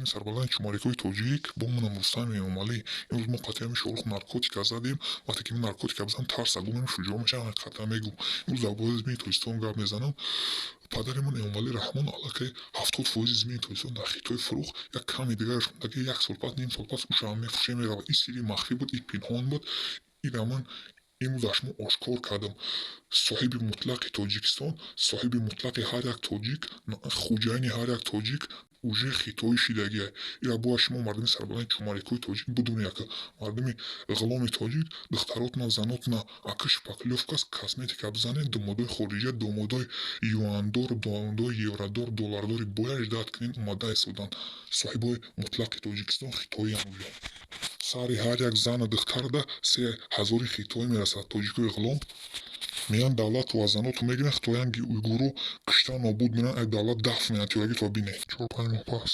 Мардуми сарбаланди чумарикои тоҷик, бо манам Рустами Эмомалӣ. Имрӯз мо қатъиян Шоҳрух наркотика задем. Вақте ки ман наркотика бизанам, тарса гум мешавам, шуҷоъ мешавам, ҳақиқатан мегӯм. Имрӯз дар бораи замини Тоҷикистон гап мезанам. Падари ман Эмомалӣ Раҳмон аллакай 70 фоизи замини Тоҷикистон дар Хитой фурӯхт. Як ками дигараш мондаги, як сол пас, ним сол пас ӯшам мефурӯшем, меравад. Ин сирри махфӣ буд, ин пинҳон буд. Ира ман имрӯз аз шумо ошкор кардам. Соҳиби мутлақи Тоҷикистон, соҳиби мутлақи ҳар як тоҷик, хуҷайни ҳар як тоҷик уже хитоӣ шидагиа. Ира бояд шумо, мардуми сарбаланди чумарикои тоҷик, бидонед, ака, мардуми ғуломи тоҷик, духтаротона, занотона ака шпаклёвка, косметика бизанед, домодои хориҷа, домодои юандор, домодои евродор, доллардори бояд ждать кунед, омада истодан. Соҳибои мутлақи Тоҷикистон хитоиам уже. Сари ҳар як зану духтарда 3000 хитоӣ мерасад. Тоҷикои ғулом меян, давлату аз заноту мегиранд, хитоянги уйгуру кишта нобуд менанд, як давлат дафн менанд, тиёрагитро бинед. 4-5 моҳ пас.